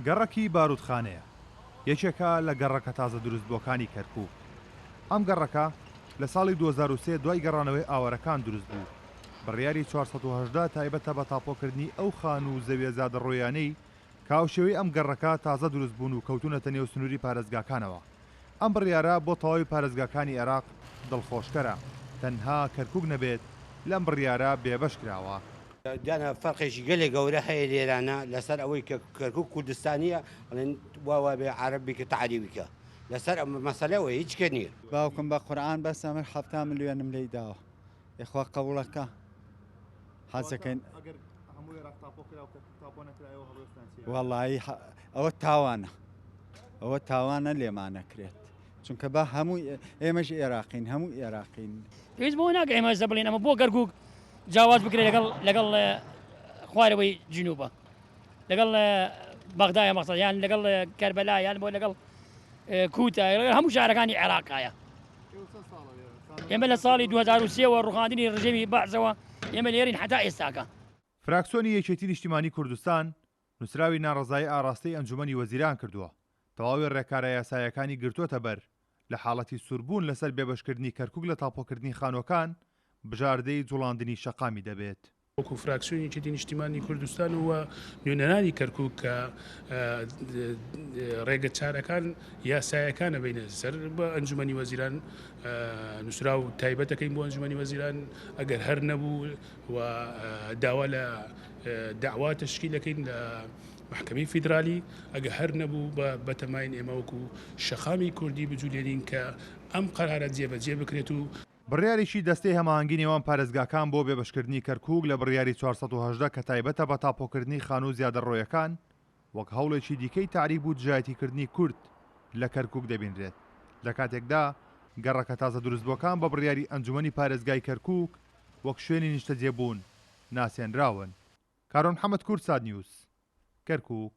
گەڕەکی باروتخانەیە، یەکێکە لە گەڕەکە تازە دروستبووەکانی کەرکووک. ئەم گەڕەکە لە ساڵی 2003 دوای گەڕانەوەی ئاوارەکان دروست بوو. بڕیاری 418 تایبەتە بە تاپۆکردنی ئەو خانوو و زەویە زادەڕۆیانەی کە هاوشێوەی ئەم گەڕەکە تازە دروست بوون و کەوتوونەتە نێو سنووری پارێزگاکانەوە. ئەم بڕیارە بۆ تەواوی پارێزگاکانی عێراق دڵخۆشکەرە، تەنها کەرکوک نەبێت لەم بڕیارە بێبەش کراوە. دیانە فەرقێکی گەلێ گەورە هەیە لێرانە لەسەر ئەوەی کە کەرکوک کوردستانیە ئەڵێن وا وابێ عەرەب بیکە تەعریبی کە لەسەر ئەم مەسەلەوە هیچ کە نییە. باوکم بە قورعان بەس ئەمن 70 ملیۆنم لێی داوە یخوا قبوڵەکە حەزەکەین. وەڵایی ئەوە تاوانە ئەوە تاوانە لێمانەکرێت چونکە با هەموو ئێمەش ئێراقین هەموو ئێراقین. پێویست بەوە ناکە ئێمە ئێستا بڵێین ئەمە بۆ کەرکوک جیاواز بکرێت لەگەڵ لەگەڵ خوارەوەی جنوبە لەگەڵ بەغدایە مەقسەد یان لەگەڵ کەربەلا یان بۆ لەگەڵ کووتە هەموو شارەکانی عێراقایە ئێمە لە ساڵی 2023ەوە ڕوخاندنی ڕژێمی بەعسەوە ئێمە لێرین حتا ئێستاکە. فراکسیۆنی یەکێتی نیشتیمانی کوردستان نوسراوی ناڕەزایی ئاڕاستەی ئەنجومەنی وەزیران کردووە، تەواوی ڕێکارە یاساییەکانی گرتووەتە بەر، لە حاڵەتی سووربوون لەسەر بێبەشکردنی کەرکوک لە تاپۆکردنی خانووەکان، بژاردەی جوڵاندنی شەقامی دەبێت. وەکو فراکسیۆنی یەکێتی نیشتیمانی کوردستان و نوێنەرانی کەرکوک کە ڕێگە چارەکان یاسایەکان ئەبەینە سەر بە ئەنجومەنی وەزیران نووسراو تایبەت دەکەین بۆ ئەنجومەنی وەزیران ئەگەر هەر نەبوو و داوا لە داوا تەشکیل دەکەین لە محکمەی فیدرالی ئەگە هەر نەبوو بە بەتەماین ئێمە وەکو شەقامی کوردی بجولێنین کە ئەم قەرارە جێبەجێ بکرێت و بڕیارێکی دەستەی هەماهەنگی نێوان پارێزگاکان بۆ بێبەشکردنی کەرکووک لە بڕیاری 418 کە تایبەتە بە تاپۆکردنی خانوو زیادەڕۆیەکان، وەک هەوڵێکی دیکەی تەعریب و دژایەتیکردنی کورد لە کەرکووک دەبینرێت، لە کاتێکدا گەڕەکە تازە دروستبووەکان بە بڕیاری ئەنجومەنی پارێزگای کەرکووک وەک شوێنی نیشتەجێبوون ناسێنراون. کارۆن محەمەد، کوردسات نیوز، کەرکووک.